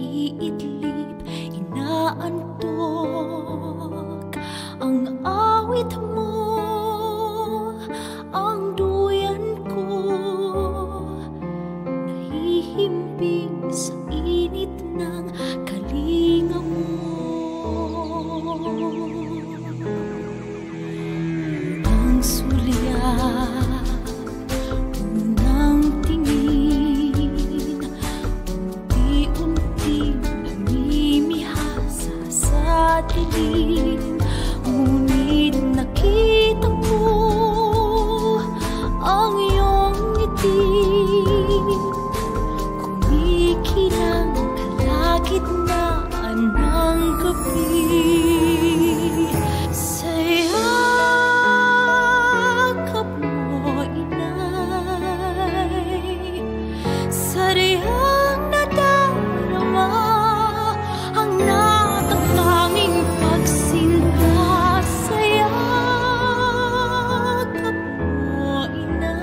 Naiidlip, inaantok. Ang awit mo, ang duyan ko, nahihimbing sa init ng kalinga mo. Unang sulyap, unang tingin, unti-unti namimihasa sa dilim. Ngunit nakita ko ang iyong ngiti, kumikinang kalagitnaan ng gabi. Sa yakap mo, inay, sariyang nadarama ang natatanging pagsinta. Sa yakap mo, inay,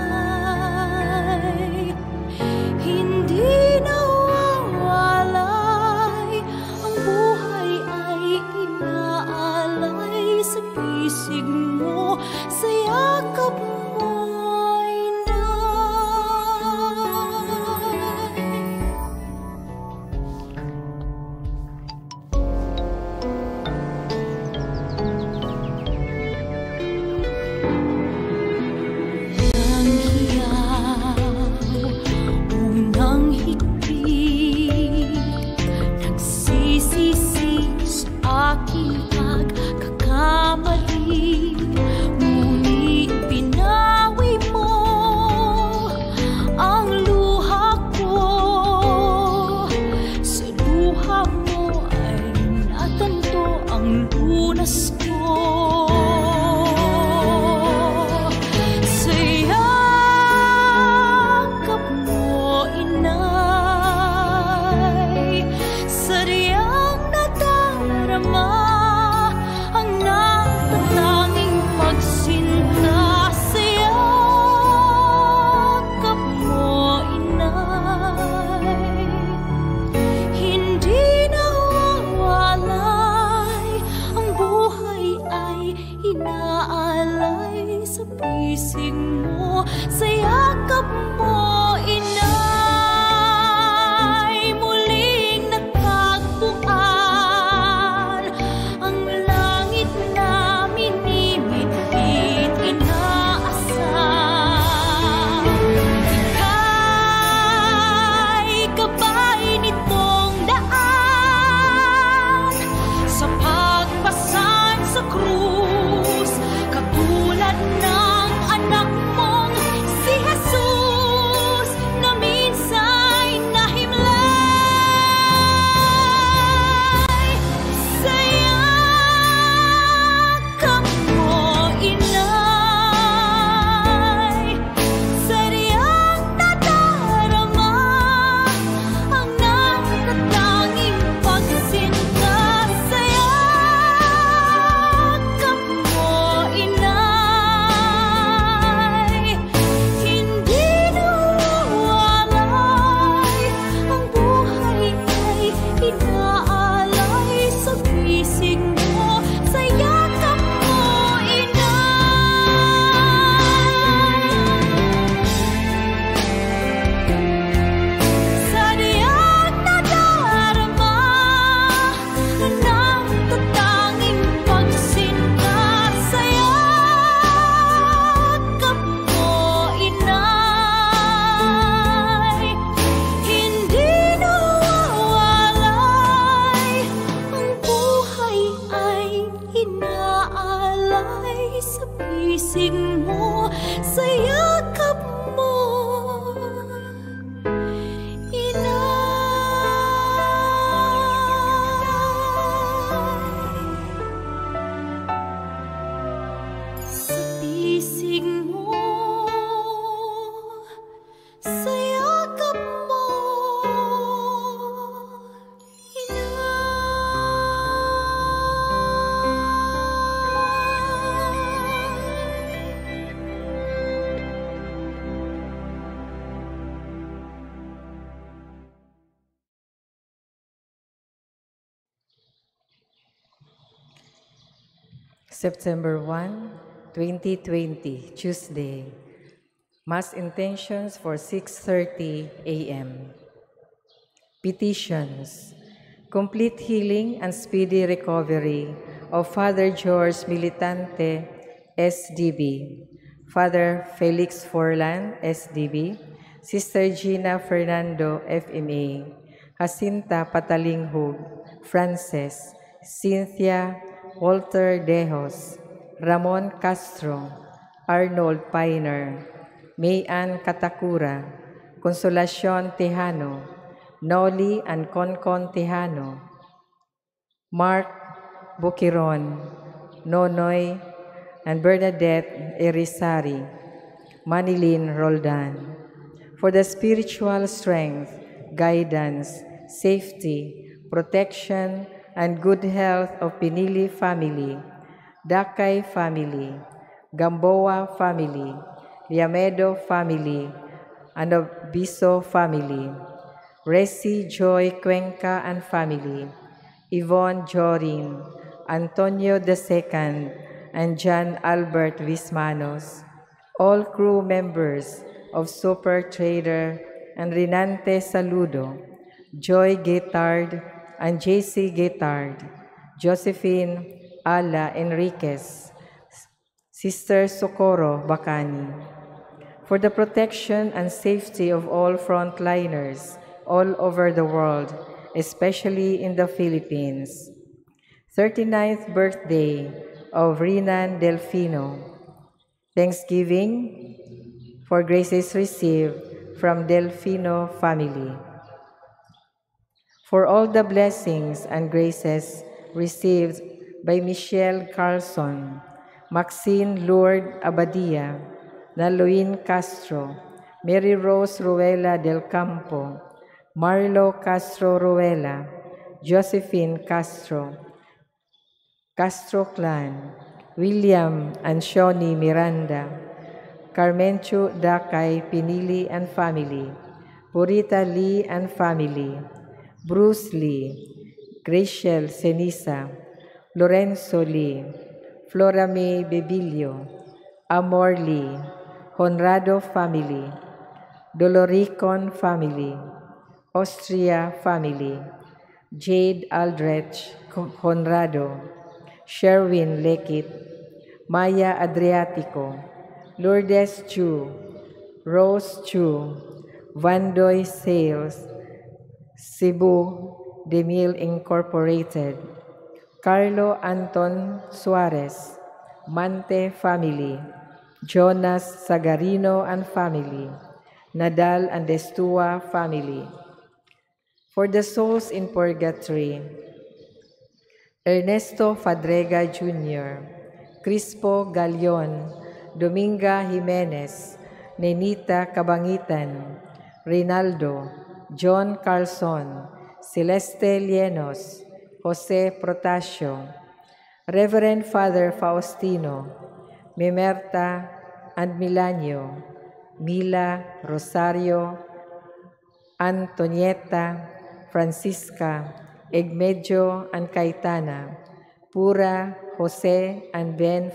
hindi nawawalay ang buhay ay inaalay sa pisig mo, sa yakap mo, inay. Unang hiyaw, unang higpit, nagsisisi sa aking pagkakamali. Ngunit binawi mo ang luha ko. Sa luha mo ay natanto ang lunas ko. Sa yakap mo, inay, sariyang nadarama ang natatanging pagsinta. Sa yakap mo, inay, hindi nawawalay ang buhay ay inaalay sa pisig mo, sa yakap mo, inay. Muling natagpuan ang langit na minimithit, inaasam. Ika'y gabay nitong daan sa pagpasan sa krus, katulad ng anak mong si Jesus. September 1, 2020, Tuesday. Mass intentions for 6:30 a.m. Petitions. Complete healing and speedy recovery of Father George Militante, SDB, Father Felix Forlan, SDB, Sister Gina Fernando, FMA, Jacinta Patalinghug, Frances, Cynthia Walter Dejos, Ramon Castro, Arnold Piner, Mayan Katakura, Consolacion Tejano, Noli and Concon Tejano, Mark Bukiron, Nonoy, and Bernadette Irisari, Manilin Roldan, for the spiritual strength, guidance, safety, protection, and good health of Pinili family, Dakay family, Gamboa family, Liamedo family, and Obiso family, Resi Joy Cuenca and family, Yvonne Jorin, Antonio II, and John Albert Vismanos, all crew members of Super Trader and Rinante Saludo, Joy Guitard and JC Guitard, Josephine Ala Enriquez, Sister Socorro Bacani, for the protection and safety of all frontliners all over the world, especially in the Philippines. 39th birthday of Renan Delfino. Thanksgiving for graces received from Delfino family. For all the blessings and graces received by Michelle Carlson, Maxine Lourdes Abadia, Naloin Castro, Mary Rose Ruela del Campo, Marlo Castro Ruela, Josephine Castro, Castro Clan, William and Shoni Miranda, Carmenchu Dakay Pinili and family, Purita Lee and family, Bruce Lee, Graciel Senisa, Lorenzo Lee, Flora May Bebillo, Amor Lee, Honrado family, Doloricon family, Austria family, Jade Aldrich Conrado, Sherwin Lekit, Maya Adriatico, Lourdes Chu, Rose Chu, Vandoy Sales, Cebu Demil Incorporated, Carlo Anton Suarez, Mante family, Jonas Sagarino and family, Nadal and Destua family. For the souls in purgatory, Ernesto Fadrega Jr., Crispo Galion, Dominga Jimenez, Nenita Cabangitan, Rinaldo, John Carlson, Celeste Lienos, Jose Protasio, Reverend Father Faustino, Mimerta and Milanio, Mila, Rosario, Antonieta, Francisca, Egmedio and Caetana, Pura, Jose and Ben,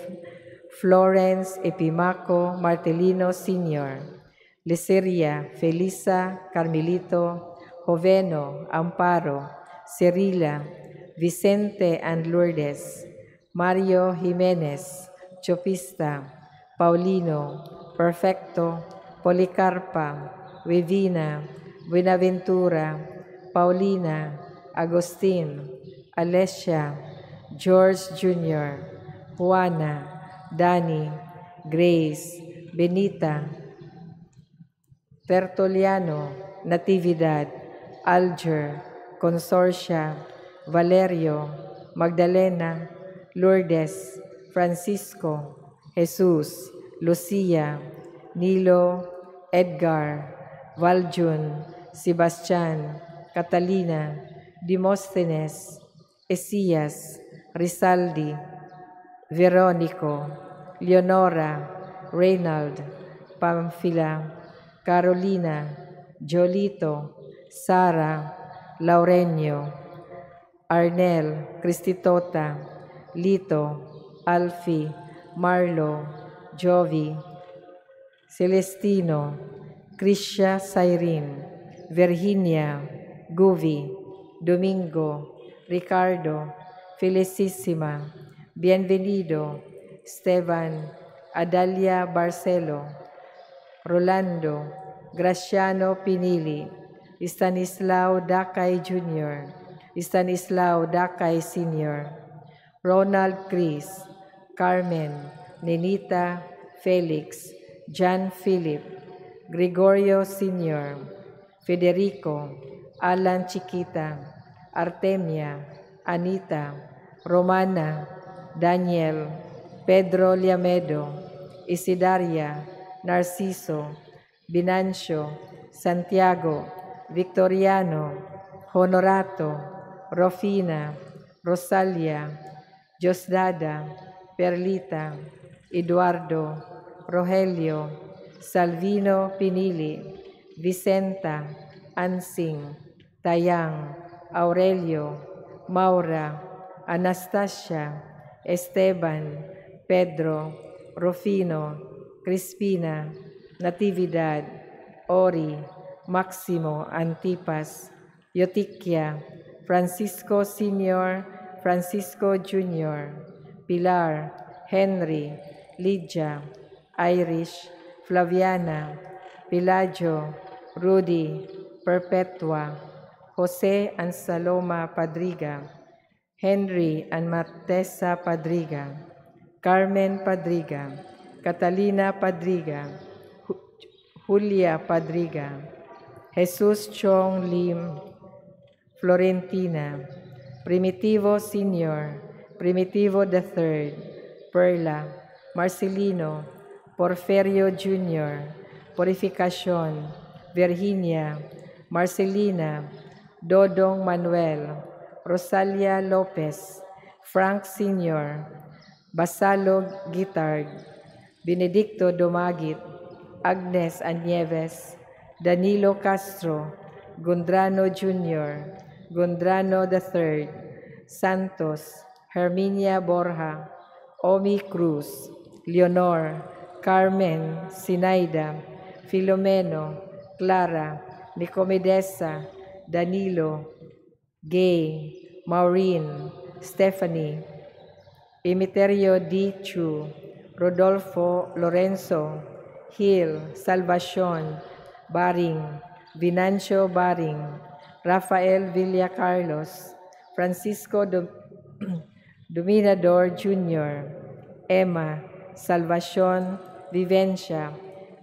Florence Epimaco Martelino Sr., Liceria, Felisa, Carmelito, Joveno, Amparo, Cirila, Vicente and Lourdes, Mario Jimenez, Chopista, Paulino, Perfecto, Policarpa, Wevina, Buenaventura, Paulina, Agustin, Alessia, George Jr., Juana, Danny, Grace, Benita, Tertuliano, Natividad, Alger, Consorcia, Valerio, Magdalena, Lourdes, Francisco, Jesus, Lucia, Nilo, Edgar, Valjun, Sebastian, Catalina, Demosthenes, Esias, Rizaldi, Veronico, Leonora, Reynald, Pamphila, Carolina, Jolito, Sara, Laurenio, Arnel, Cristitota, Lito, Alfie, Marlo, Jovi, Celestino, Krisha Cyrene, Virginia, Guvi, Domingo, Ricardo, Felicissima, Bienvenido, Esteban, Adalia Barcelo, Rolando, Graciano Pinili, Stanislao Dakay Jr., Stanislao Dakay Sr., Ronald Chris, Carmen, Nenita, Felix, John Philip, Gregorio Sr., Federico, Alan Chiquita, Artemia, Anita, Romana, Daniel, Pedro Liamedo, Isidaria, Narciso, Binancio, Santiago, Victoriano, Honorato, Rofina, Rosalia, Diosdada, Perlita, Eduardo, Rogelio, Salvino Pinili, Vicenta, Ansing, Tayang, Aurelio, Maura, Anastasia, Esteban, Pedro, Rufino, Crispina, Natividad, Ori, Maximo, Antipas, Yotikia, Francisco Sr., Francisco Jr., Pilar, Henry, Lydia, Irish, Flaviana, Pelagio, Rudy, Perpetua, Jose and Saloma Padriga, Henry and Martesa Padriga, Carmen Padriga, Catalina Padriga, Julia Padriga, Jesus Chong Lim, Florentina, Primitivo Sr., Primitivo III, Perla, Marcelino, Porferio Jr., Purificacion, Virginia, Marcelina, Dodong Manuel, Rosalia Lopez, Frank Sr., Basalo Guitard, Benedicto Dumagit, Agnes Anieves, Danilo Castro, Gondrano Jr., Gondrano III, Santos, Herminia Borja, Omi Cruz, Leonor, Carmen, Sinaida, Filomeno, Clara, Nicomedesa, Danilo, Gay, Maureen, Stephanie, Emiterio D. Chu, Rodolfo Lorenzo, Hill, Salvacion, Baring, Venancio Baring, Rafael Villa Carlos, Francisco Dominador Jr., Emma, Salvacion, Vivencia,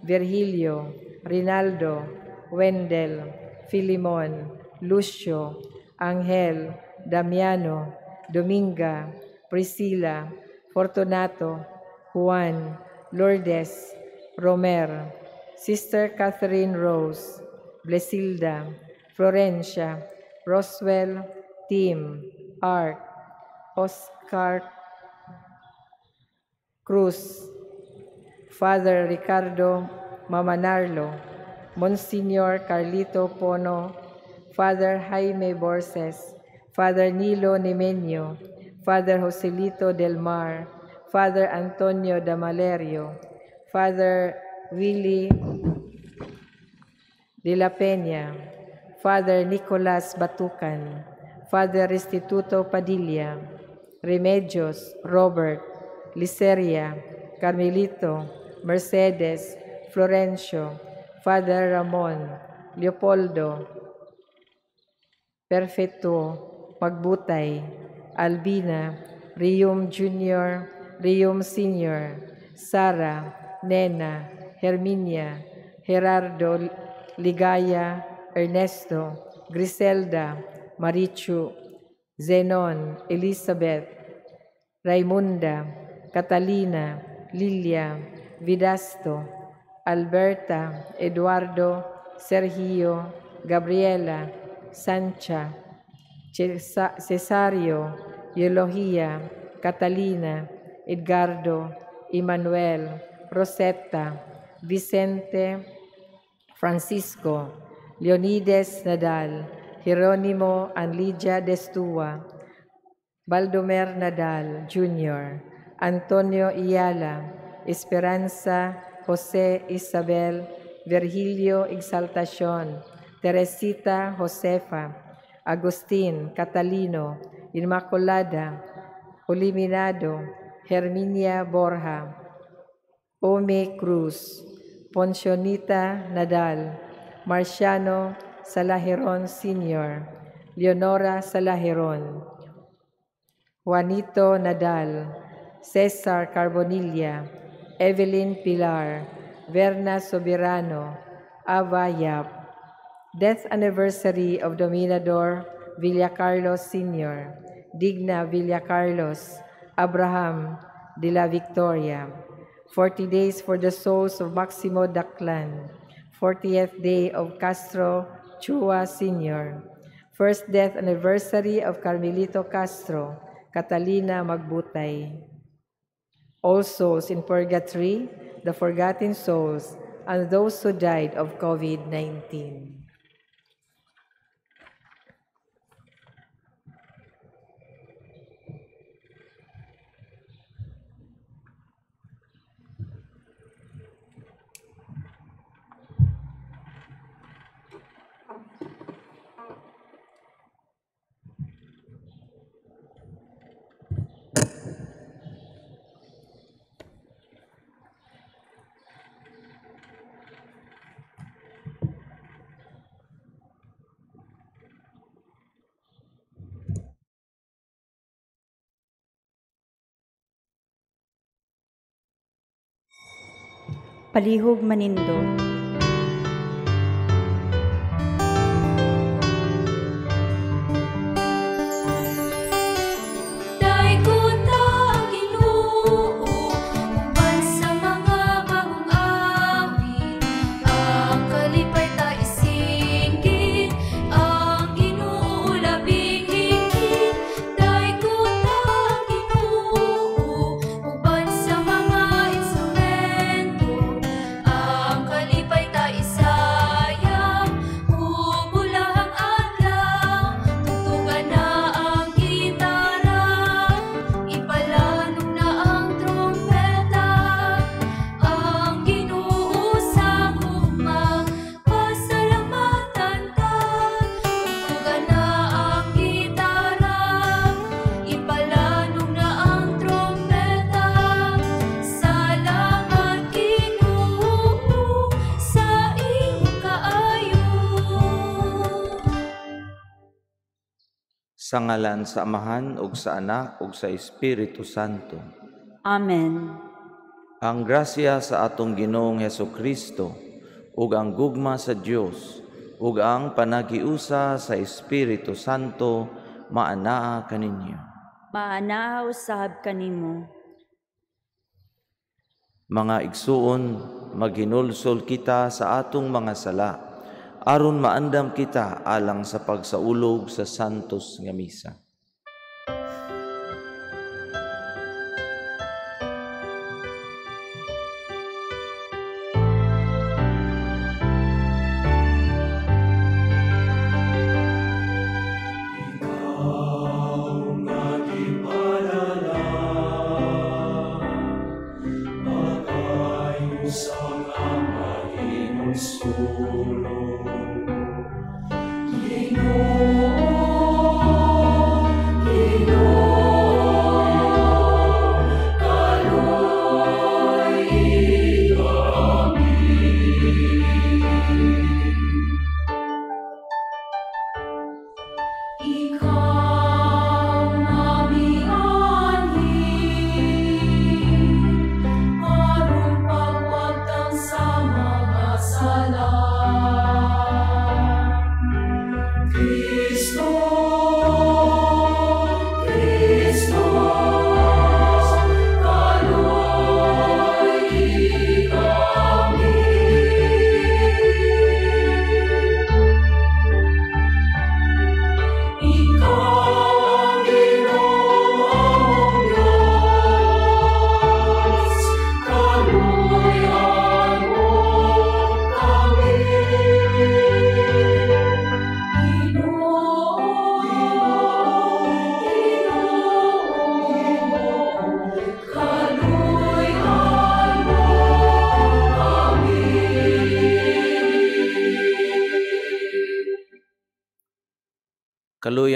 Virgilio, Rinaldo, Wendell, Filimon, Lucio, Angel, Damiano, Dominga, Priscilla, Fortunato, Juan, Lourdes, Romer, Sister Catherine Rose, Blesilda, Florencia, Roswell, Tim, Art, Oscar Cruz, Father Ricardo Mamanarlo, Monsignor Carlito Pono, Father Jaime Borses, Father Nilo Nemenio, Father Joselito Del Mar, Father Antonio Damalerio, Father Willie De La Peña, Father Nicolas Batucan, Father Restituto Padilla, Remedios, Robert, Liceria, Carmelito, Mercedes, Florencio, Father Ramon, Leopoldo, Perfecto, Magbutay, Albina, Rium Jr., Rium Sr., Sara, Nena, Herminia, Gerardo, Ligaya, Ernesto, Griselda, Marichu, Zenon, Elizabeth, Raimunda, Catalina, Lilia, Vidasto, Alberta, Eduardo, Sergio, Gabriela, Sancha, Cesario, Eulogia, Catalina, Edgardo, Emmanuel, Rosetta, Vicente, Francisco, Leonides Nadal, Jeronimo and Lydia Destua, Baldomer Nadal Jr., Antonio Iyala, Esperanza, Jose Isabel, Virgilio Exaltacion, Teresita Josefa, Agustin Catalino, Inmaculada, Oliminado, Herminia Borja, Ome Cruz, Poncionita Nadal, Marciano Salaheron Sr., Leonora Salaheron, Juanito Nadal, Cesar Carbonilla, Evelyn Pilar, Verna Soberano, Ava Yap. Death anniversary of Dominador Villacarlos Sr., Digna Villacarlos, Abraham de la Victoria. 40 days for the souls of Maximo Daclan, 40th day of Castro Chua Sr., first death anniversary of Carmelito Castro, Catalina Magbutay. All souls in purgatory, the forgotten souls, and those who died of COVID-19. Palihog manindot. Sa ngalan sa Amahan ug sa Anak ug sa Espiritu Santo. Amen. Ang grasya sa atong Ginoong Hesukristo ug ang gugma sa Dios ug ang panagiusa sa Espiritu Santo maanaa kaninyo. Maanaa usab kanimo. Mga igsuon, maghinulsol kita sa atong mga sala aron maandam kita alang sa pagsaulog sa Santos nga Misa. Ikaw nga gipadala, pag-ayo sa mga mahinulsulon. Ginoo,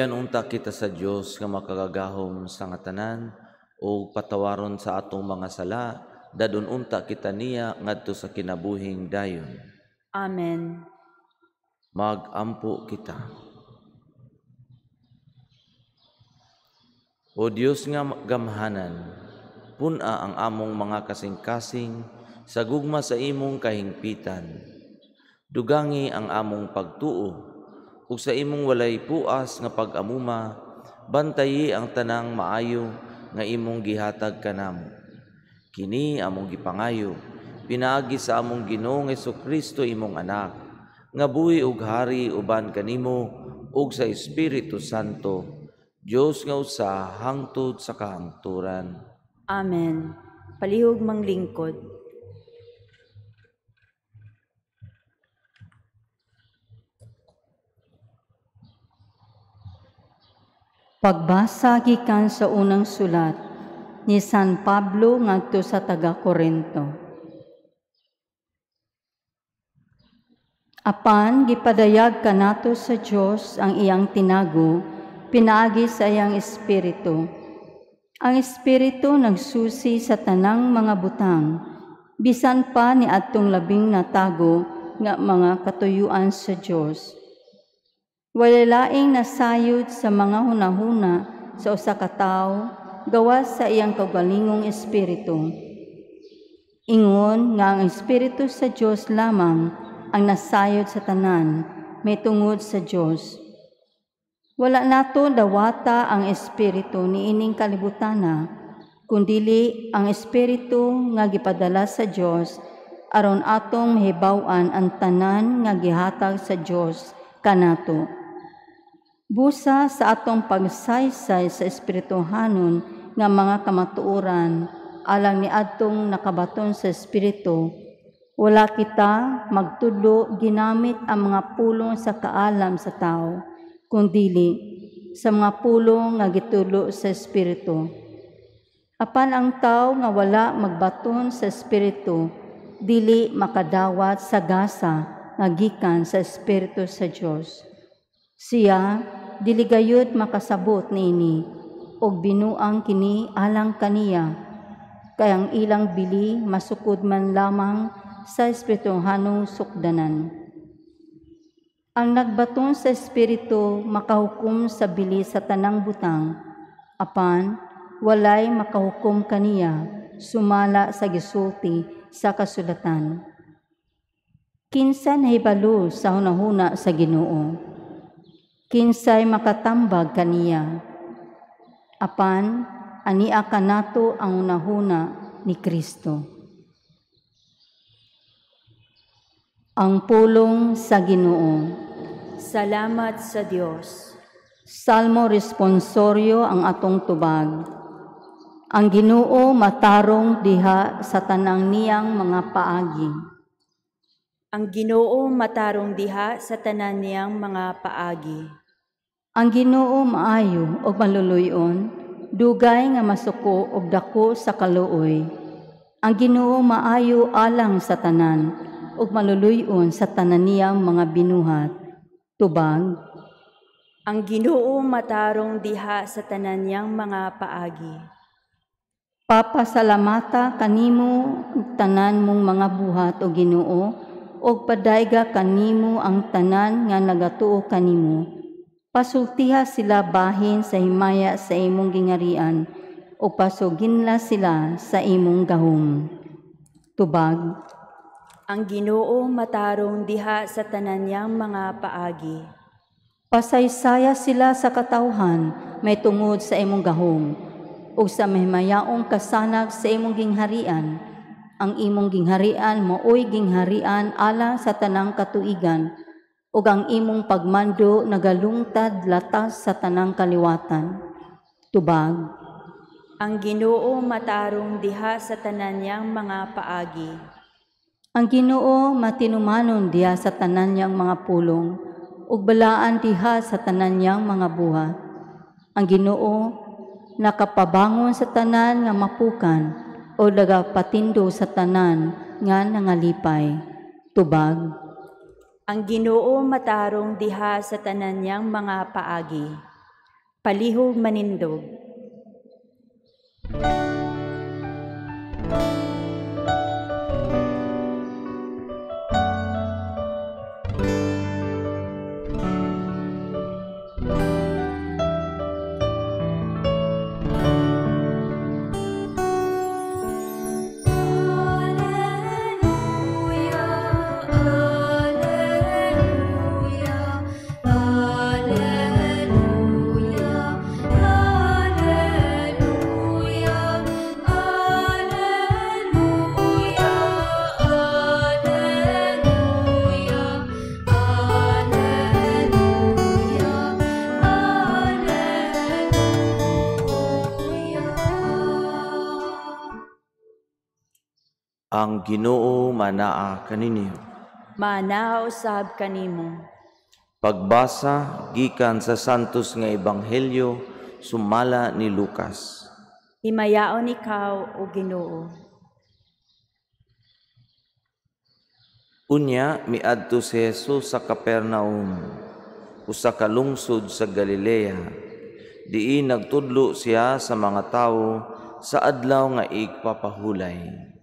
Maluyan unta kita sa Dios nga makagagahom sa nga tanan ug patawaron sa atong mga sala, dadon unta kita niya ngadto sa kinabuhing dayon. Amen. Magampo kita. O Dios nga gamhanan, pun-a ang among mga kasing-kasing sa gugma sa imong kahingpitan. Dugangi ang among pagtuo ug sa imong walay puas nga pag-amuma, bantayi ang tanang maayo nga imong gihatag kanamo. Kini among gipangayo, pinaagi sa among Ginoong Hesukristo imong anak, nga buhi ug hari uban kanimo ug sa Espiritu Santo, Dios nga usa hangtod sa kahangturan. Amen. Palihog manglingkod. Pagbasa gikan sa unang sulat ni San Pablo ngadto sa taga-Korinto. Apan gipadayag kanato sa Dios ang iyang tinago pinaagi sa iyang espiritu. Ang espiritu nagsusi sa tanang mga butang, bisan pa ni adtong labing natago nga mga katuyuan sa Dios. Walay laing nasayod sa mga hunahuna sa usa ka tawo gawas sa iyang kaugalingong espiritu. Ingon nga ang espiritu sa Dios lamang ang nasayod sa tanan, may tungod sa Dios. Wala nato dawata ang espiritu niining kalibutana, kundili ang espiritu nga gipadala sa Dios aron atong mahibaw-an ang tanan nga gihatag sa Dios kanato. Busa sa atong pagsaysay sa espirituhanon nga mga kamatuoran alang niadtong nakabaton sa espiritu, wala kita magtudlo ginamit ang mga pulong sa kaalam sa tao, kundili sa mga pulong nga gitudlo sa espiritu. Apan ang tao nga wala magbaton sa espiritu, dili makadawat sa gasa nga gikan sa espiritu sa Dios. Siya dili gayud makasabot niini og binuang kini alang kaniya, kay ang ilang bili masukod man lamang sa espirituhanong sukdanan. Ang nagbaton sa espiritu makahukom sa bili sa tanang butang, apan walay makahukom kaniya sumala sa gisulti sa kasulatan. Kinsa nahibalo sa hunahuna sa Ginoo? Kinsay makatambag kaniya? Apan ania kanato ang hunahuna ni Kristo. Ang pulong sa Ginoo. Salamat sa Dios. Salmo responsorio ang atong tubag. Ang Ginoo matarong diha sa tanang niyang mga paagi. Ang Ginoo matarong diha sa tanan niyang mga paagi. Ang Ginoo maayo og maluluy-on, dugay nga masuko og dako sa kaluoy. Ang Ginoo maayo alang sa tanan ug maluluy-on sa tanan niyang mga binuhat. Tubag. Ang Ginoo matarong diha sa tanan niyang mga paagi. Papasalamata kanimo tanan mong mga buhat o Ginoo, ug padayga kanimo ang tanan nga nagatuo kanimo. Pasultiha sila bahin sa himaya sa imong gingarian, o pasuginla sila sa imong gahom. Tubag. Ang Ginoo matarong diha sa tanan niyang mga paagi. Pasaysaya sila sa katawhan may tungod sa imong gahom, ug sa mahimayaong kasanag sa imong gingharian. Ang imong gingharian maoy gingharian alang sa tanang katuigan, ug ang imong pagmando nagalungtad latas sa tanang kaliwatan. Tubag. Ang Ginoo matarong diha sa tanan niyang mga paagi. Ang Ginoo matinumanon diha sa tanan niyang mga pulong, ug balaan diha sa tanan niyang mga buhat. Ang Ginoo nakapabangon sa tanan nga mapukan, o nagapatindo sa tanan nga nangalipay. Tubag. Ang Ginoo matarong diha sa tanan niyang mga paagi. Palihog manindog. Ang Ginoo manaa kaninyo. Manaa usab kanimo. Pagbasa gikan sa Santos nga Ebanghelyo sumala ni Lucas. Himayaon ikaw, o Ginoo. Unya miadto si Jesus sa Capernaum, usa ka lungsod sa Galilea. Diin nagtudlo siya sa mga tawo sa adlaw nga igpapahulay.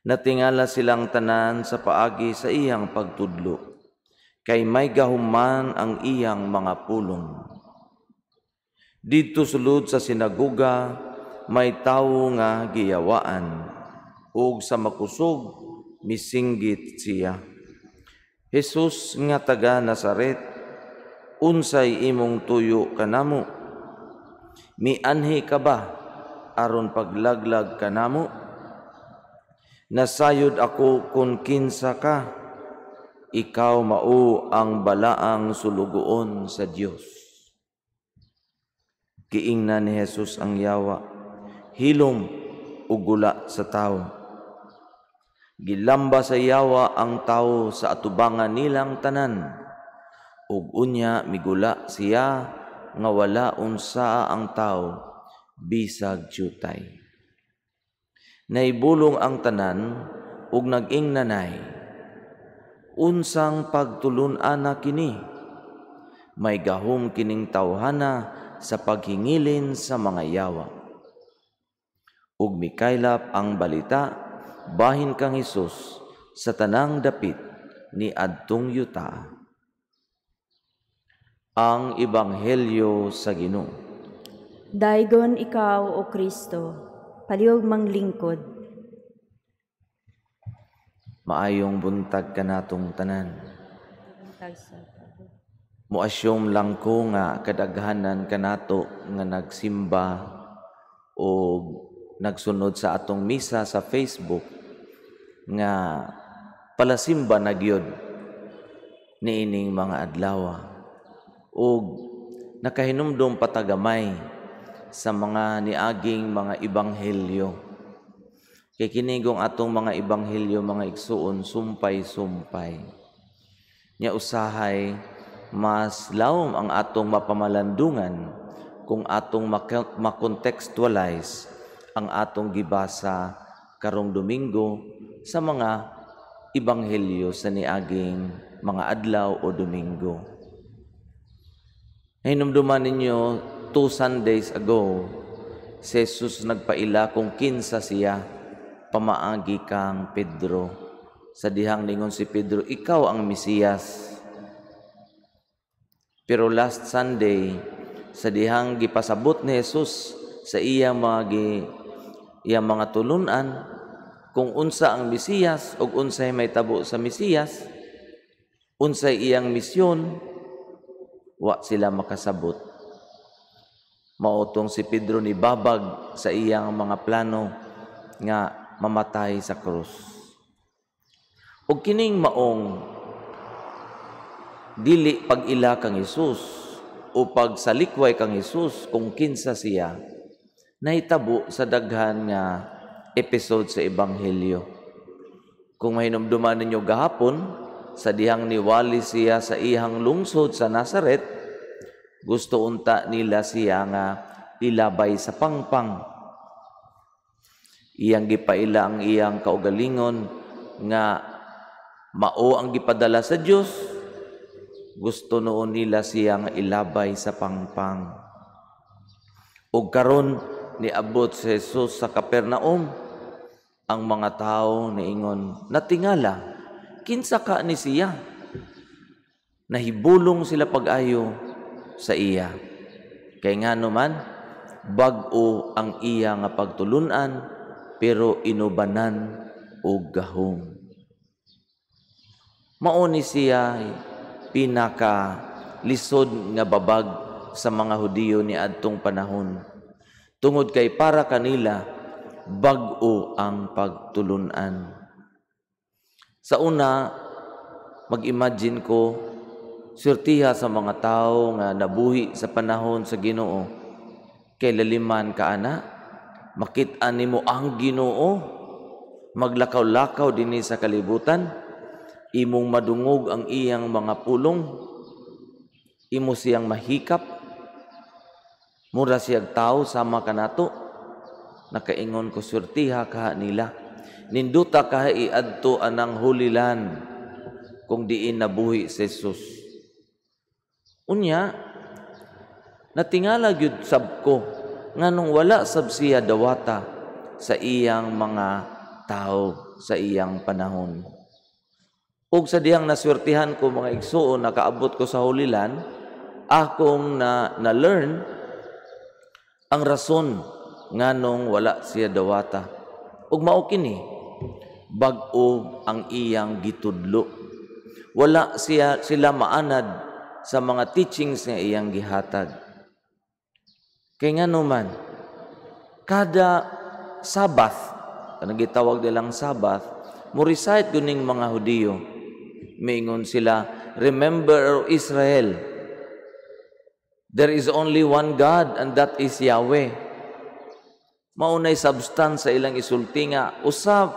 Natingala silang tanan sa paagi sa iyang pagtudlo, kay may gahuman ang iyang mga pulong. Didto sulod sa sinagoga, may tawo nga giyawaan, ug sa makusog misinggit siya. Jesus nga taga Nazaret, unsay imong tuyo kanamo? Mianhi ka ba aron paglaglag kanamo? Nasayod ako kung kinsa ka, ikaw mao ang balaang sulugoon sa Dios. Giingnan ni Jesus ang yawa, hilom ug gula sa tawo. Gilamba sa yawa ang tawo sa atubangan nilang tanan, ug unya migula siya nga wala unsaa ang tawo bisag jutay. Naibulong ang tanan ug nag-ingnanay, unsang pagtulun-ana kini? May gahom kining tawhana sa paghingilin sa mga yawa. Ug mikaylap ang balita bahin kang Hesus sa tanang dapit ni adtong yuta. Ang Ebanghelyo sa Ginoo. Daygon ikaw, o Kristo, palihog manglingkod. Maayong buntag kanatong tanan. Mo-assume lang ko nga kadaghanan kanato nga nagsimba o nagsunod sa atong misa sa Facebook nga palasimba na gyud niining mga adlaw, ug nakahinumdom patagamay sa mga niaging mga ebanghelyo. Kay kinigong atong mga ebanghelyo, mga igsuon, sumpay-sumpay. Nya usahay mas lawom ang atong mapamalandungan kung atong makontextualize ang atong gibasa karong Domingo sa mga ebanghelyo sa niaging mga adlaw o Domingo. Hinumduman ninyo, 2 Sundays ago, si Jesus nagpaila kung kinsa siya pamaagi kang Pedro. Sa dihang ningon si Pedro, ikaw ang Mesiyas. Pero last Sunday, sa dihang gipasabot ni Jesus sa iyang mga tulunan kung unsa ang Mesiyas ug unsay may tabo sa Mesiyas, unsay iyang misyon, wa sila makasabot. Maotong si Pedro ni babag sa iyang mga plano nga mamatay sa krus. Ug kining maong dili pag-ila kang Hesus o pagsalikway kang Hesus kung kinsa siya, nahitabo sa daghan nga episode sa Ebanghelyo. Kung mahinumduman ninyo gahapon, sa dihang niwali siya sa iyang lungsod sa Nazaret, gusto unta nila siya nga ilabay sa pangpang. Iyang gipaila ang iyang kaugalingon nga mao ang gipadala sa Dios. Gusto noon nila siya nga ilabay sa pangpang. Ug karon niabot si Jesus sa Capernaum, ang mga tao niingon, "Natingala, kinsa ka ni siya?" Nahibulong sila pag-ayo sa iya. Kay ngano man, bag-o ang iya nga pagtulunan, pero inubanan og gahom. Mao ni siya pinaka lisod nga babag sa mga Hudiyo ni adtong panahon. Tungod kay para kanila bag-o ang pagtulunan. Sa una, mag-imagine ko, swertiha sa mga tao nga nabuhi sa panahon sa Ginoo. Kay laliman ka ana, makit-an nimo ang Ginoo, maglakaw-lakaw dinhi sa kalibutan, imong madungog ang iyang mga pulong, imo siyang mahikap, mura siyag tao sama kanato. Nakaingon ko, swertiha kaha nila. Ninduta kaha iadto anang Holy Land kung diin nabuhi si Jesus. Unya, natingala gyud sab ko nganong wala sab siya dawata sa iyang mga tao sa iyang panahon. Ug sa dihang naswertihan ko, mga igsuon, nakaabot ko sa Holy Land, akong na na-learn ang rason nganong wala siya dawata. Ug mao kini, bag-o ang iyang gitudlo. Wala siya sila maanad sa mga teachings nga iyang gihatag. Kay ngano man, kada Sabbath, kanang gitawag nilang Sabbath, mo recite kuning mga Hudiyo. Miingon sila, "Remember, O Israel, there is only one God and that is Yahweh." Maunay substance sa ilang isulti nga usab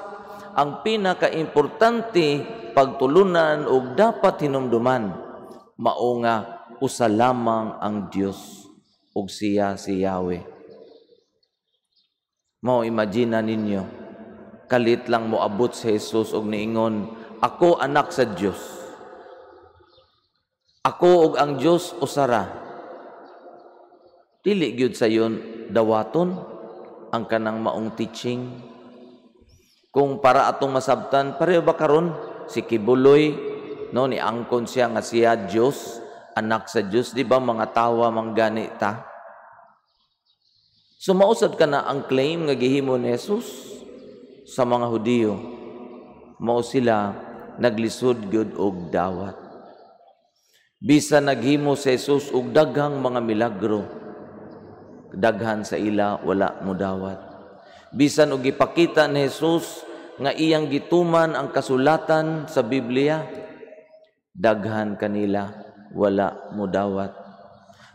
ang pinakaimportante pagtulunan ug dapat hinumduman, mao nga usa lamang ang Dios ug siya si Yahweh. Mao imagine ninyo, kalit lang moabot si Jesus og niingon, "Ako anak sa Dios. Ako ug ang Dios usara." Dili gyud sayon dawaton ang kanang maong teaching. Kung para atong masabtan, pareho ba karon si Quiboloy, no, ni angkon siya nga siya Dios, anak sa Dios, di ba mga tawa manggani ta? So mausad ka na ang claim nga gihimo ni Jesus sa mga Hudiyo. Mao sila naglisod gyud og dawat. Bisan naghimo si Jesus og daghang mga milagro, daghan sa ila wala modawat. Bisan og gipakita ni Jesus nga iyang gituman ang kasulatan sa Biblia, daghan kanila wala modawat.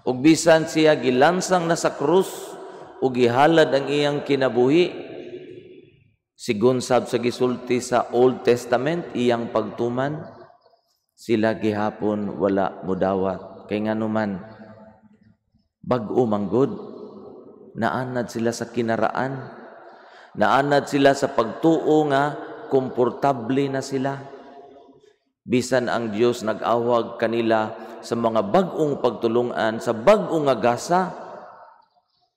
Ug bisan siya gilansang na sa krus ug gihalad ang iyang kinabuhi, sigon sab sa gisulti sa Old Testament, iyang pagtuman, sila gihapon wala modawat. Kay nganuman, bag-o manggod, naanad sila sa kinaraan, naanad sila sa pagtuo nga komportable na sila. Bisan ang Dios nag-awag kanila sa mga bag-ong pagtulungan, sa bag-ong nga gasa,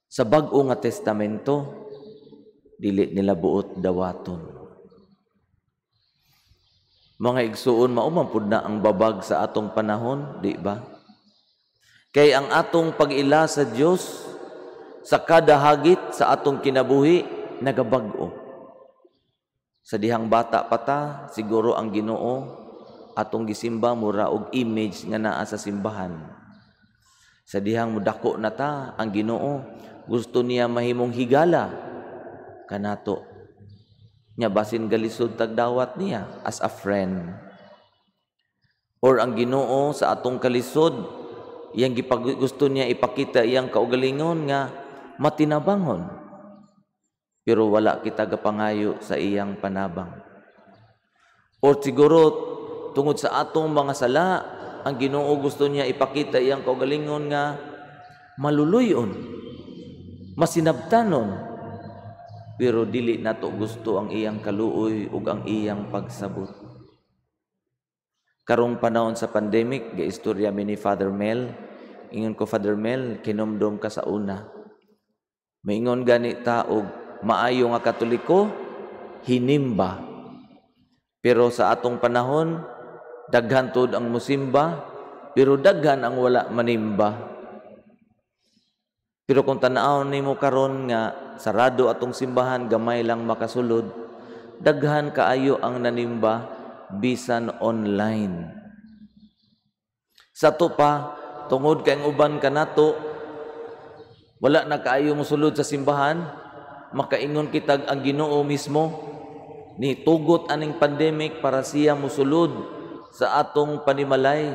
sa bag-o nga testamento, dili nila buot dawaton. Mga igsuon, mao man pud na ang babag sa atong panahon, di ba? Kay ang atong pag-ila sa Dios sa kada hagit sa atong kinabuhi nagabag-o. Sa dihang bata pa ta, siguro ang Ginoo atong gisimba mura og image nga naa sa simbahan. Sa dihang mudako na ta, ang Ginoo gusto niya mahimong higala kanato. Nya basin galisod tagdawat niya as a friend. Or ang Ginoo sa atong kalisod, iyang gusto niya ipakita iyang kaugalingon nga matinabangon. Pero wala kita gapangayo sa iyang panabang. Or siguro tungod sa atong mga sala, ang Ginoo gusto niya ipakita iyang kaugalingon nga maluluyon, masinabtanon, pero dili nato gusto ang iyang kaluoy ug ang iyang pagsabot. Karong panahon sa pandemic, gaistorya mi ni Father Mel. Ingon ko, "Father Mel, kinumdum ka sa una." Maingon gani ta og maayo nga Katoliko, hinimba. Pero sa atong panahon, daghan tud ang musimba, pero daghan ang wala manimba. Pero kung tan-awon nimo karon nga sarado atong simbahan, gamay lang makasulod, daghan kaayo ang nanimba bisan online. Sa to pa, tungod kay ang uban kanato wala na kaayo mosulod sa simbahan, makaingon kitag ang Ginoo mismo ni tugot aning pandemic para siya mosulod sa atong panimalay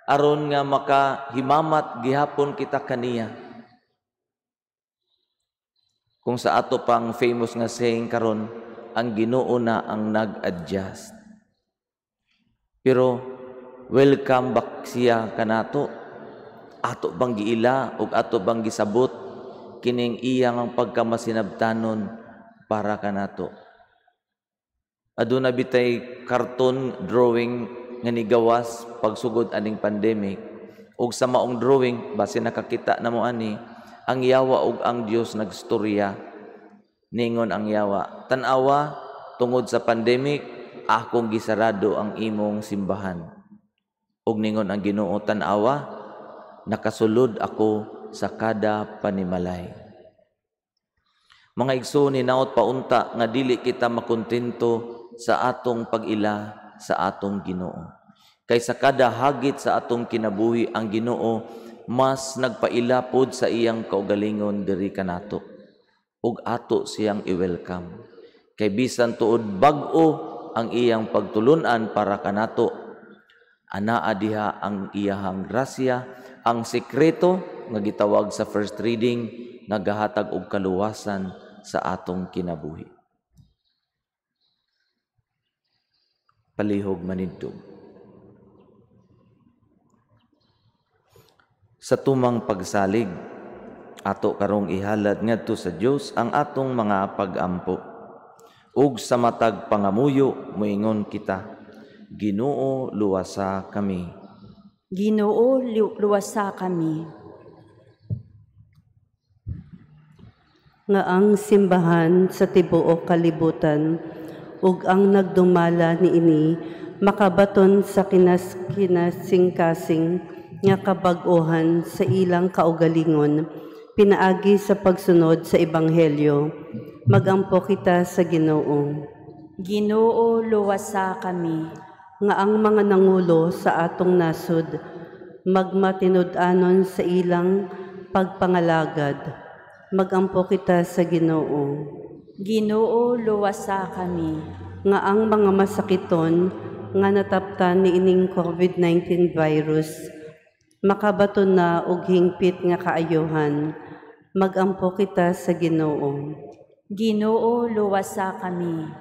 aron nga makahimamat gihapon kita kaniya. Kung sa ato pang famous nga saying karon, ang Ginoo na ang nag-adjust. Pero welcome back siya kanato. Ato bang giila ug ato bang gisabot kining iyang ang pagkamasinabtanon para kanato. Aduna bitay cartoon drawing nga nigawas pagsugod aning pandemic, ug sa maong drawing base nakakita na mo ani, ang yawa ug ang Dios nagstorya. Ningon ang yawa, tan-awa, tungod sa pandemic akong gisarado ang imong simbahan. Ug ningon ang Ginoo, tan-awa, nakasulod ako sa kada panimalay. Mga igsoon, hinaot paunta nga dili kita makontento sa atong pag-ila sa atong Ginoo. Kay sa kada hagit sa atong kinabuhi ang Ginoo mas nagpaila pod sa iyang kaugalingon diri kanato, ug ato siyang i-welcome. Kay bisan tuod bag-o ang iyang pagtulun-an para kanato, anaa diha ang iyahang grasya, ang sekreto nga gitawag sa first reading nga gahatag og kaluwasan sa atong kinabuhi. Palihog manidtog. Sa tumang pagsalig, ato karong ihalad ngadto sa Dios ang atong mga pag-ampo. Ug sa matag pangamuyo moingon kita, Ginoo, luwasa kami. Ginoo, luwasa kami. Nga ang simbahan sa tibuok kalibutan ug ang nagdumala niini makabaton sa kinasingkasing nga kabag-ohan sa ilang kaugalingon pinaagi sa pagsunod sa ebanghelyo. Magampo kita sa Ginoo. Ginoo, luwasa kami. Nga ang mga nangulo sa atong nasod magmatinud-anon sa ilang pagpangalagad. Magampo kita sa Ginoo. Ginoo, luwasa kami. Nga ang mga masakiton nga nataptan niining COVID-19 virus makabaton na og hingpit nga kaayohan. Magampo kita sa Ginoo. Ginoo, luwasa kami.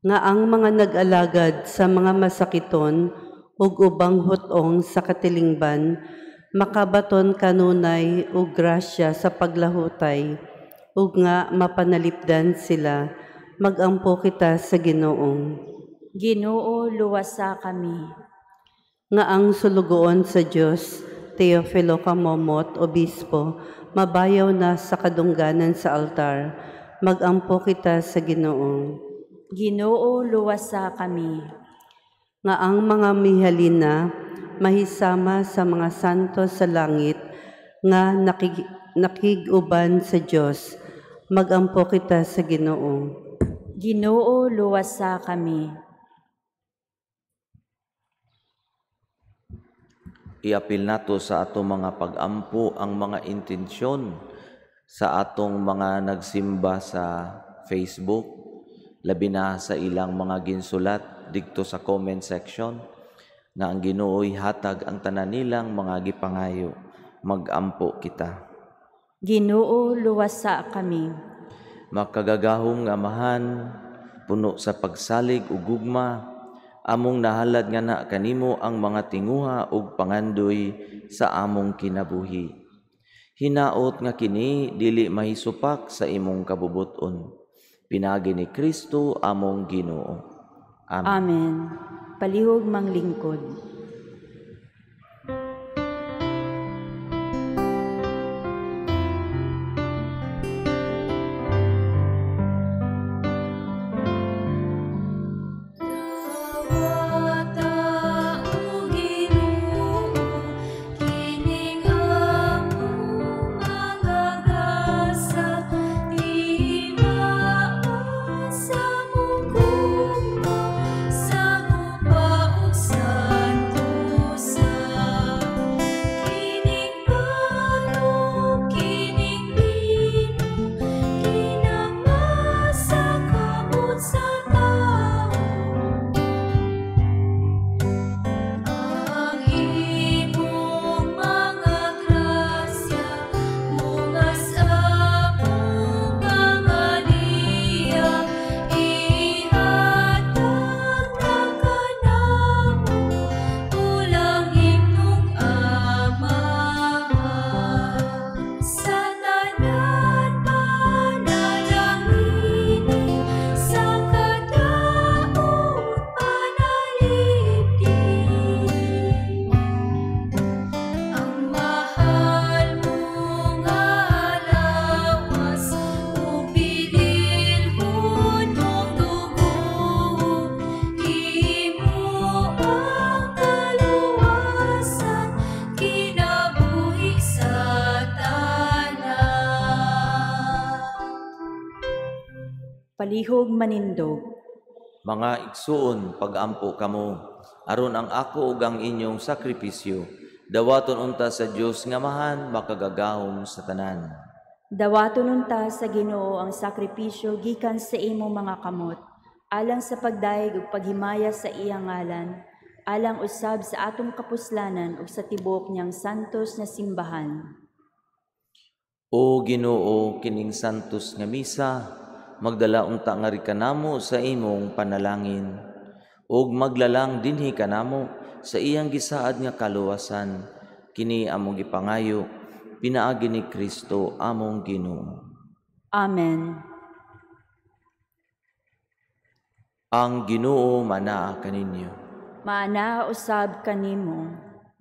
Nga ang mga nag-alagad sa mga masakiton ug ubang hutong sa katilingban makabaton kanunay og grasya sa paglahutay ug nga mapanalipdan sila. Magampo kita sa Ginoo. Ginoo, luwasa kami. Nga ang sulugoon sa Dios, Teofilo Camomot, Obispo, mabayaw na sa kadungganan sa altar. Magampo kita sa Ginoo. Ginoo, luwasa kami. Nga ang mga mihalina mahisama sa mga santo sa langit nga nakig-uban sa Dios. Magampo kita sa Ginoo. Ginoo, luwasa kami. Iapil nato sa atong mga pag-ampo ang mga intensyon sa atong mga nagsimba sa Facebook, labi na sa ilang mga ginsulat didto sa comment section, nga ang Ginoo'y hatag ang tanan nilang mga gipangayo. Mag-ampo kita. Ginoo, luwasa kami. Makagagahom nga Amahan, puno sa pagsalig ug gugma, among nahalad nga na kanimo ang mga tinguha ug pangandoy sa among kinabuhi. Hinaot nga kini dili mahisupak sa imong kabubuton. Pinaagi ni Kristo among Ginoo. Amen. Amen. Palihog manglingkod. Palihog manindog. Mga igsuon, pag-ampo kamo, aron ang ako ug ang inyong sakripisyo dawaton unta sa Dios nga Amahan makagagahom sa tanan. Dawaton unta sa Ginoo ang sakripisyo gikan sa imong mga kamot, alang sa pagdayeg ug paghimaya sa iyang ngalan, alang usab sa atong kapuslanan ug sa tibuok niyang santos na simbahan. O Ginoo, kining santos nga misa magdala unta nga ri kanamo sa imong panalangin, ug maglalang dinhi kanamo sa iyang gisaad nga kaluwasan, kini among gipangayo pinaagi ni Kristo among Ginoo. Amen. Ang Ginoo manaa kaninyo. Maanaa usab kanimo.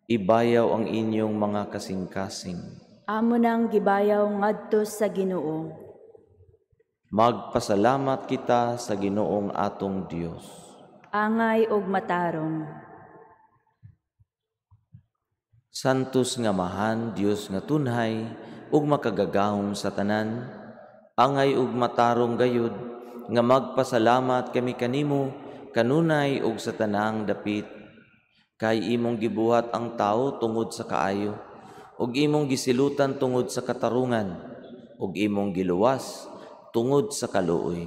Ibayaw ang inyong mga kasing-kasing. Amo nang gibayaw ngadto sa Ginoo. Magpasalamat kita sa Ginoong atong Dios. Angay og matarong. Santos nga Amahan, Dios nga tunhay ug makagagahom sa tanan, angay ug matarong gayud nga magpasalamat kami kanimo kanunay ug sa tanang dapit, kay imong gibuhat ang tawo tungod sa kaayo, ug imong gisilutan tungod sa katarungan, ug imong giluwas tungod sa kaluoy.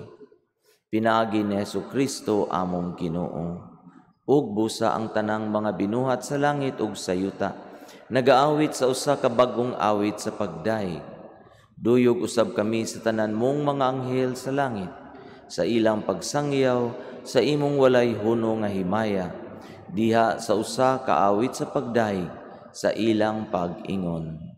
Pinaagi ni Hesukristo among Ginoo. Ug busa ang tanang mga binuhat sa langit ug sa yuta, nagaawit sa usa ka bag-ong awit sa pagdayeg. Duyog usab kami sa tanan mong mga anghel sa langit, sa ilang pagsangyaw sa imong walay huno nga himaya, diha sa usa ka awit sa pagdayeg sa ilang pag-ingon.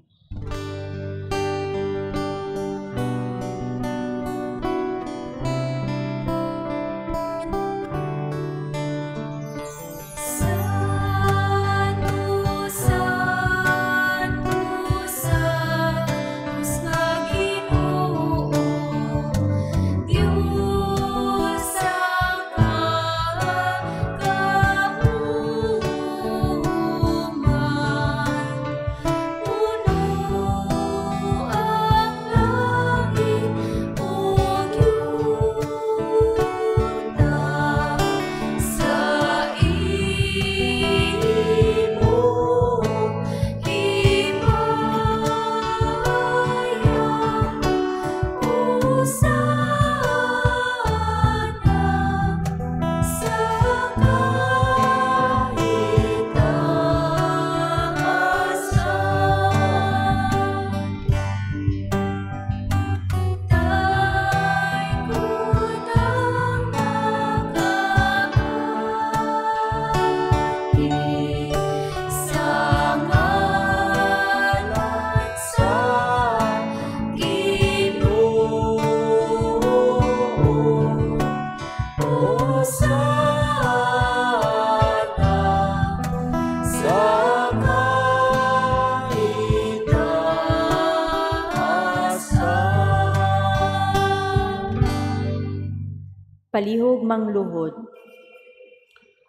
Palihog mangluhod.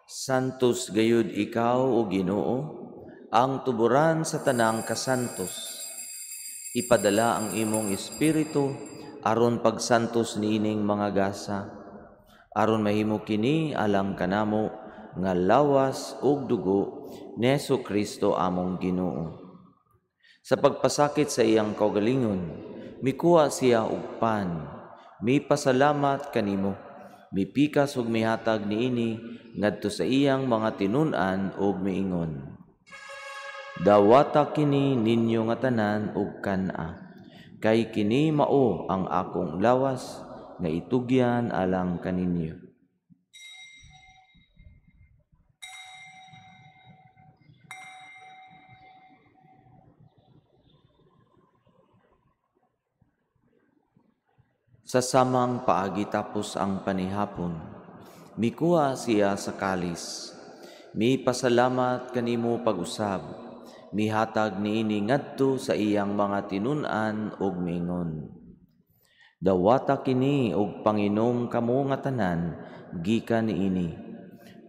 Santos gayud ikaw, o Ginoo, ang tuburan sa tanang kasantos. Ipadala ang imong espiritu aron pagsantos niining mga gasa, aron mahimo kini alang kanamo nga lawas ug dugo ni Hesukristo among Ginoo. Sa pagpasakit sa iyang kaugalingon, mikuha siya og pan, mipasalamat kanimo, mipikas ug mihatag niini ngadto sa iyang mga tinun-an ug miingon: Dawata kini ninyo nga tanan ug kan-a, kay kini mao ang akong lawas nga itugyan alang kaninyo. Sa samang paagi tapos ang panihapon, mikuha siya sa kalis, mipasalamat kanimo pag-usab, mihatag niini ngadto sa iyang mga tinun-an ug miingon: Dawata kini og panginom kamo nga tanan gikan niini,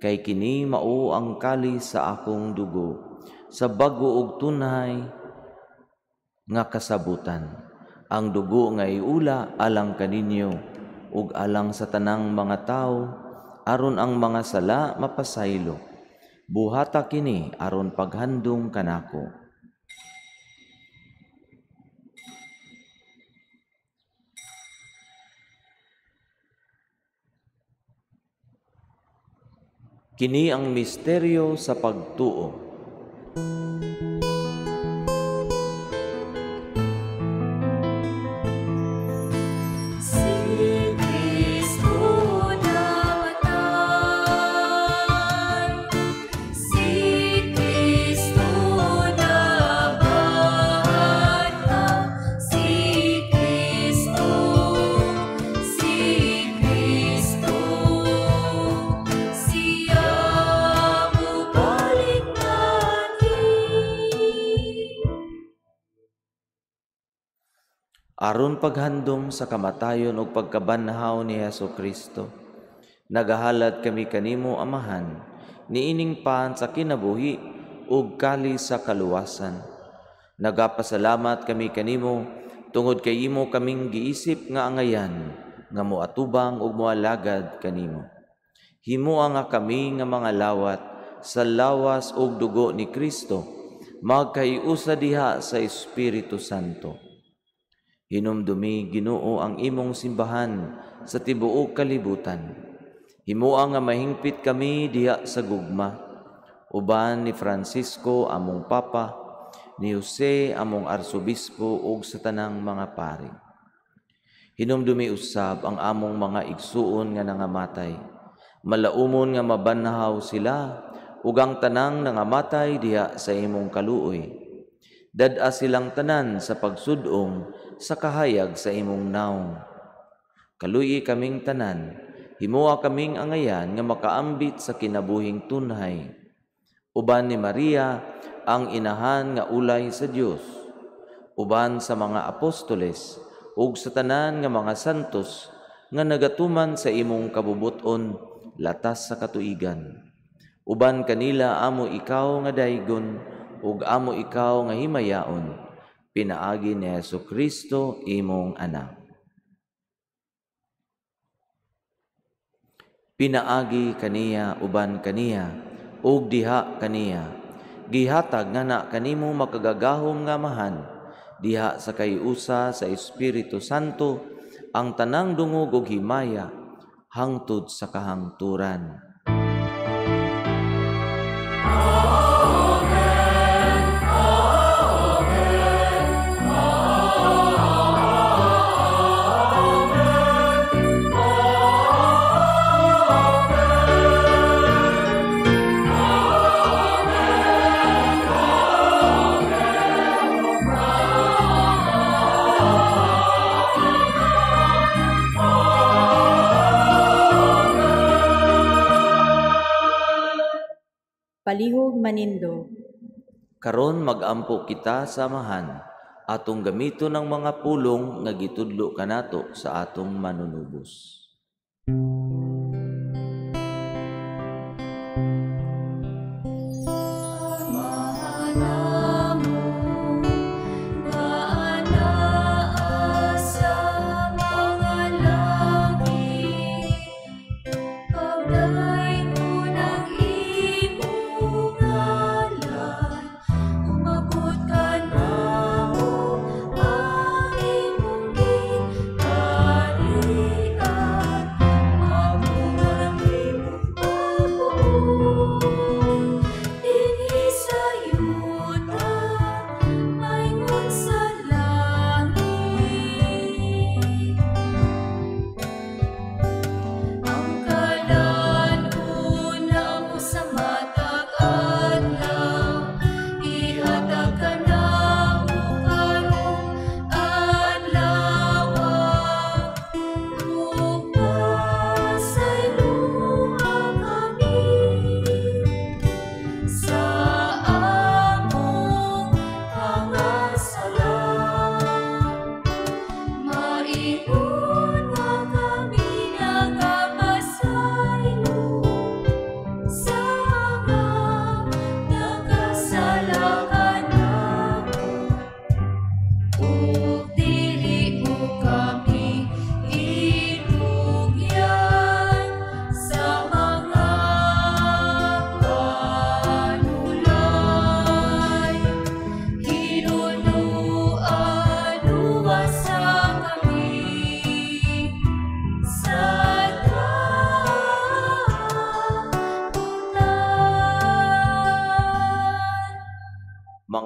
kay kini mao ang kalis sa akong dugo, sa bag-o ug tunhay nga kasabutan. Ang dugo nga iula alang kaninyo ug alang sa tanang mga tawo aron ang mga sala mapasaylo. Buhata kini aron paghandong kanako. Kini ang misteryo sa pagtuo. Si Kristo namatay, si Kristo nabanhaw, si Kristo, si Kristo, siya mubalik nani. Aron paghandom sa kamatayon ug pagkabanhaw ni Hesus Kristo, nagahalad kami kanimo, Amahan, niining pan sa kinabuhi ug kali sa kaluwasan. Nagapasalamat kami kanimo tungod kay imo kaming giisip nga angayan nga moatubang ug moalagad kanimo. Himoa nga kami nga mga lawat sa lawas ug dugo ni Kristo, magkaiusa diha sa Espiritu Santo. Hinumdumi, Ginoo, ang imong simbahan sa tibuok kalibutan. Himoa nga mahingpit kami diha sa gugma, uban ni Francisco among Papa, ni Jose among Arsobispo ug sa tanang mga pari. Hinumdumi usab ang among mga igsuon nga nangamatay. Malaumon nga mabanhaw sila ug ang tanang nangamatay diha sa imong kaluoy. Dad-a silang tanan sa pagsudong sa kahayag sa imong naong. Kaluyi kaming tanan, himoa kaming angayan nga makaambit sa kinabuhing tunhay. Uban ni Maria ang inahan nga ulay sa Dios, uban sa mga apostoles ug sa tanan nga mga santos nga nagatuman sa imong kabubuton latas sa katuigan. Uban kanila amo ikaw nga daygon ug amo ikaw nga himayaon, pinaagi ni Hesus Kristo imong anak. Pinaagi kaniya, uban kaniya, ug diha kaniya, gihatag nga na kanimo makagagahom nga Amahan, diha sa kayusa sa Espiritu Santo ang tanang dungog ug himaya hangtod sa kahangturan. Palihog manindo. Karon magampo kita sa Amahan, atong gamiton ang mga pulong nga gitudlo kanato sa atong manunubos. Ang imong ginharian.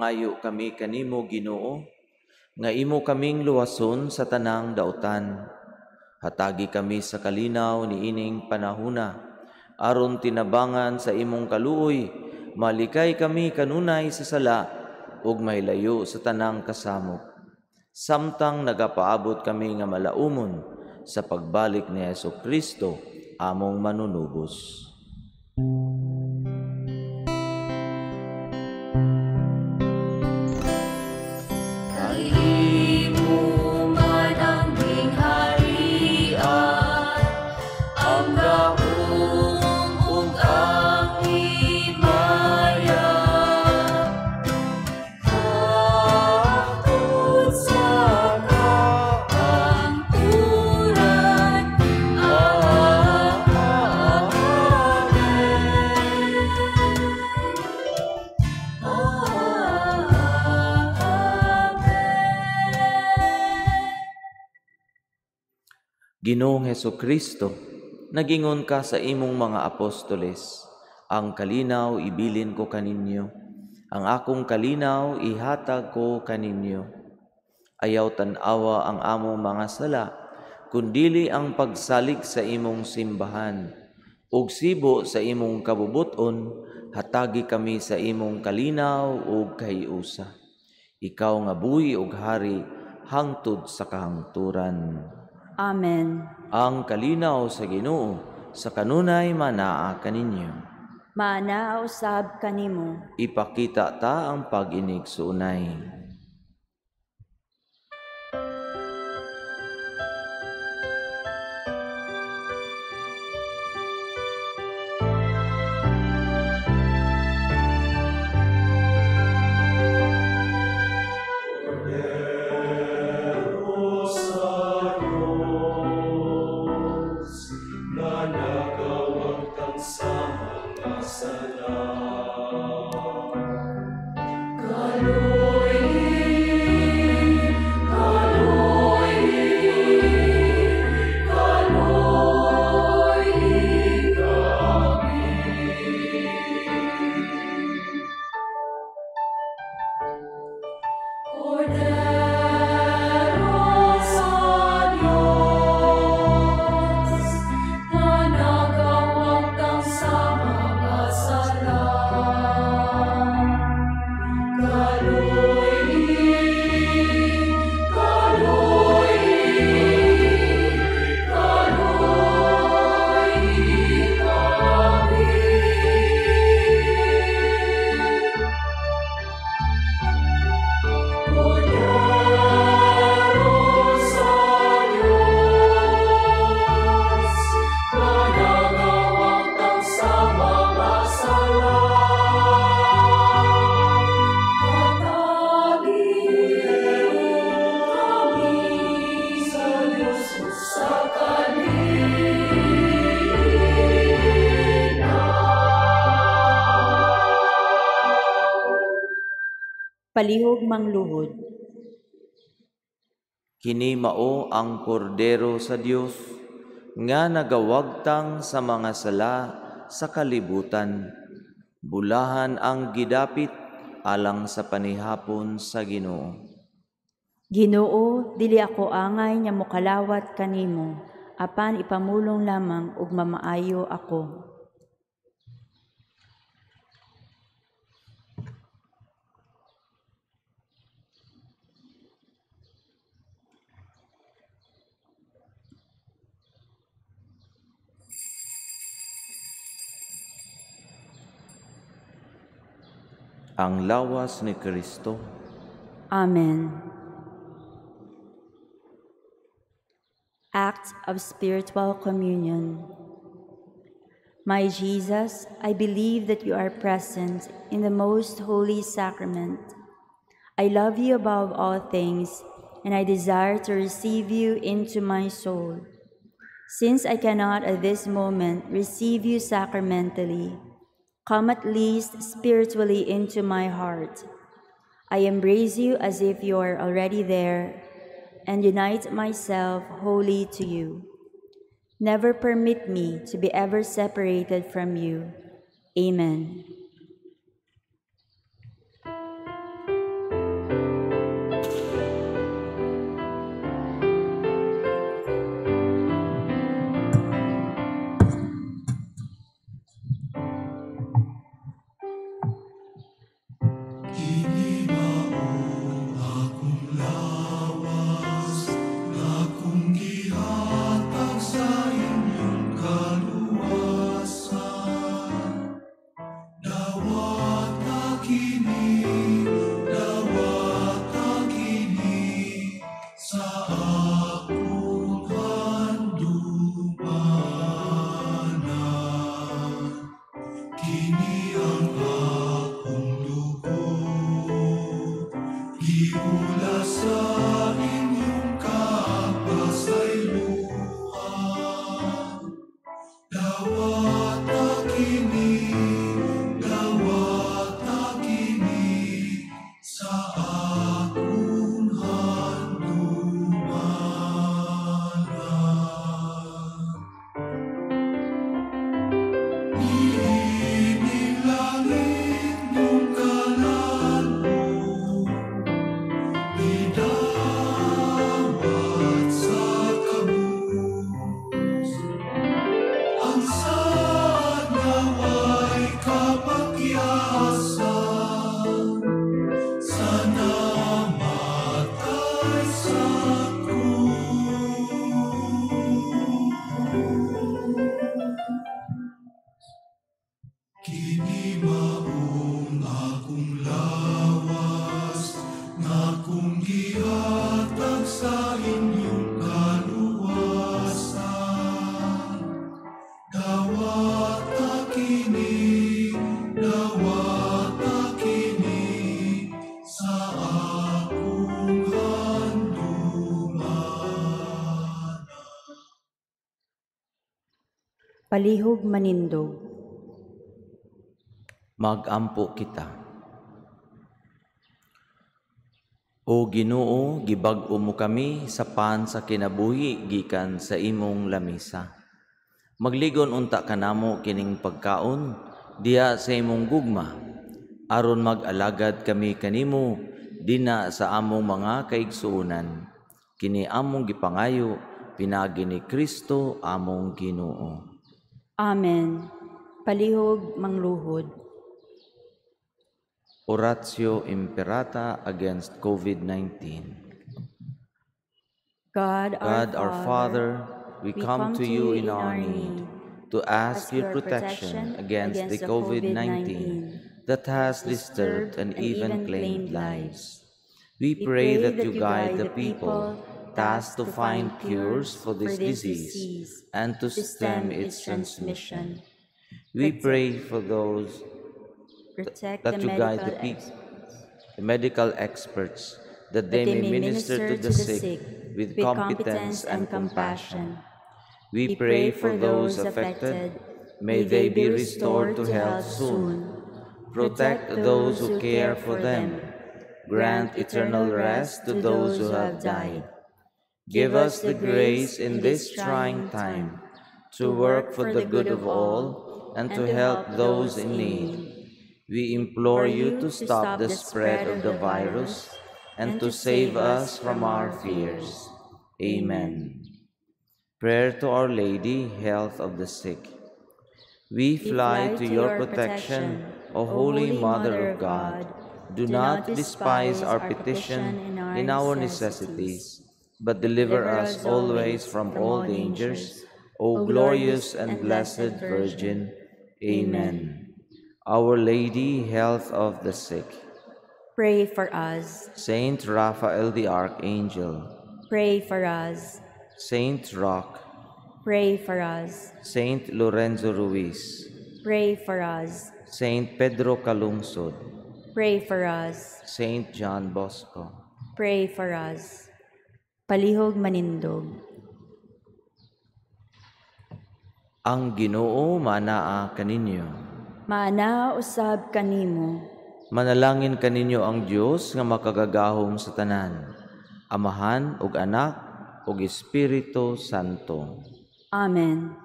Nagapangayo kami kanimo, Ginoo, nga imo kaming luwason sa tanang dautan. Hatagi kami sa kalinaw niining panahuna, aron tinabangan sa imong kaluoy, malikay kami kanunay sa sala ug mahilayo sa tanang kasamok. Samtang nagapaabot kami nga malaumon sa pagbalik ni Hesukristo, among manunubos. Ginoong Hesukristo, nagingon ka sa imong mga apostoles, ang kalinaw ibilin ko kaninyo, ang akong kalinaw ihatag ko kaninyo. Ayaw tan-awa ang among mga sala, kundili ang pagsalig sa imong simbahan. Ug sibo sa imong kabubuton, hatagi kami sa imong kalinaw ug kahiusa. Ikaw nga buhi ug hari hangtod sa kahangturan. Amen. Ang kalinaw sa Ginoo sa kanunay manaa kaninyo. Maanaa usab kanimo. Ipakita ta ang pag-inig suunay. Palihog mangluhod. Kini mao ang kordero sa Dios nga nagawagtang sa mga sala sa kalibutan. Bulahan ang gidapit alang sa panihapon sa Ginoo. Ginoo, dili ako angay nga mokalawat kanimo, apan ipamulong lamang ug mamaayo ako. Ang lawas ni Kristo. Amen. Act of Spiritual Communion. My Jesus, I believe that you are present in the most holy sacrament. I love you above all things, and I desire to receive you into my soul. Since I cannot at this moment receive you sacramentally, come at least spiritually into my heart. I embrace you as if you are already there, and unite myself wholly to you. Never permit me to be ever separated from you. Amen. akong handumanan. Kini ang akong dugo, giula sa inyong kapasayloan. Dawata kini, dawata kini sa akong handumanan. Niining langit mong kalan-on, gidawat sa kabus. Ang saad naway kapakyasan sa namatay sa krus. Kini maong akong lawas nga akong gihatag sa inyong kaluwasan. Dawata kini, dawata kini sa akong handumanan. Palihog manindog. Magampo kita. O Ginoo, gibag-o mo kami sa pan sa kinabuhi gikan sa imong lamisa. Magligon unta kanamo kining pagkaon diha sa imong gugma, aron mag-alagad kami kanimo dina sa among mga kaigsuonan. Kini among gipangayo pinaagi ni Kristo among Ginoo. Amen. Palihog mangluhod. Oratio Imperata against COVID-19. God, God, our Father, we come to you in our need to ask your protection against the COVID-19 that has disturbed and even claimed lives. We pray that you guide the people tasked to find cures for this disease and to stem its transmission. We pray for those Protect that the you guide medical the medical experts, that they may minister to the sick with competence and compassion. We pray for those affected, may they be restored to health soon. Protect those who care for them. Grant eternal rest to those who have died. Give us the grace in this trying time to work for the good of all and to help those in need. We implore you to stop the spread of the virus and to save us from our fears. Amen. Prayer to Our Lady, Health of the Sick. We fly to your protection, O Holy Mother of God. Do not despise our petition in our necessities, but deliver us always from all dangers, O glorious and blessed Virgin. Amen. Our Lady, Health of the Sick. Pray for us. Saint Raphael the Archangel. Pray for us. Saint Roch. Pray for us. Saint Lorenzo Ruiz. Pray for us. Saint Pedro Calungsod. Pray for us. Saint John Bosco. Pray for us. Palihog manindog. Ang Ginoo manaa kaninyo. Maanaa usab kanimo. Manalangin kaninyo ang Dios nga makagagahom sa tanan, Amahan ug Anak ug Espiritu Santo. Amen.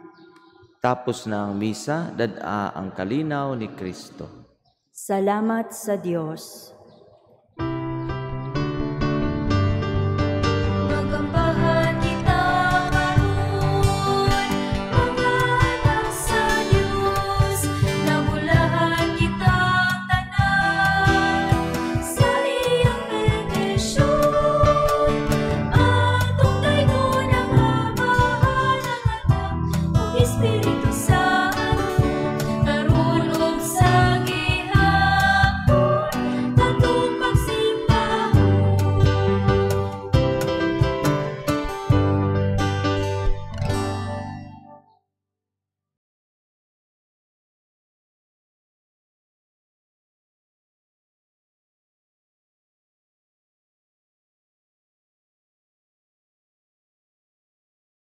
Tapos na ang misa, dad-a ang kalinaw ni Kristo. Salamat sa Dios.